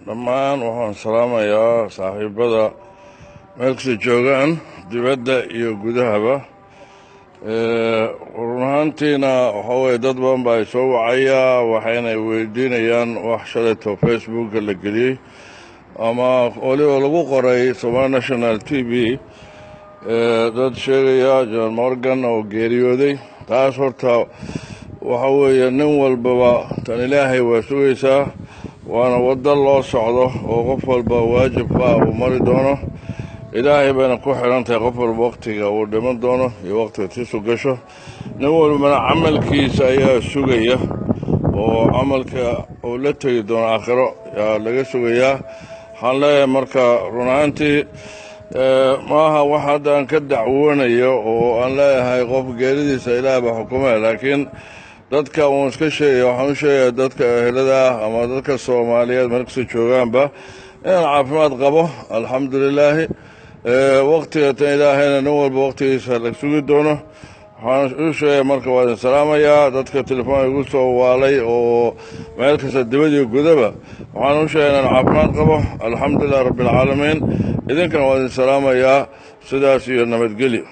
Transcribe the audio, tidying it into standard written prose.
Dhammaan waxaan salaamayaa saaxiibada meel kasta joogaan, dibadda iyo gudahaba. Run ahaantiina waxaa weye dad badan baa ay soo wacayaa, waxayna weydiinayaan wax shalayto Facebooka la geliyey ama weliba lagu qoray Somali National TV, dad sheegaya John Morgan oo geeriyooday. Taas horta waxa weeye nin walbaba tan Ilaahay waa sugaysaa, waana waddo loo socdo oo qof walba waajibka uu mari doono. Ilaahay bayna ku xidhan tahay qof walba waqtiga uu dhiman doono iyo waqtiga tiisu gasho. Nin walbana camalkiisa ayaa sugaya, oo camalka uu la tegi doono aakhiro yaa laga sugayaa. Waxaan leeyahay marka run ahaantii maaha wax hadda aan ka dacwoonayo oo aan leeyahay qof geeridiisa Ilaah baa xukumaya, laakiin dadka uun iska sheegaya. Waxaan u sheegaya dadka ehelada ah ama dadka Soomaaliyeed meel kasta joogaanba inaan caafimaad qabo, alxamdulilaahi. Waqtiga tan Ilaahayna nin walba waqtigiisa la sugi doono. Waxaan u sheegaya marka waa idin salaamayaa dadka telefoon igu soo waalay oo meel kasta dibad iyo gudaba. Waxaan u sheegaya inaan caafimaad qabo, alxamdulilah rabbi alcaalamiin. Idinkana waa idin salaamayaa, sidaas iyo nabadgelyo.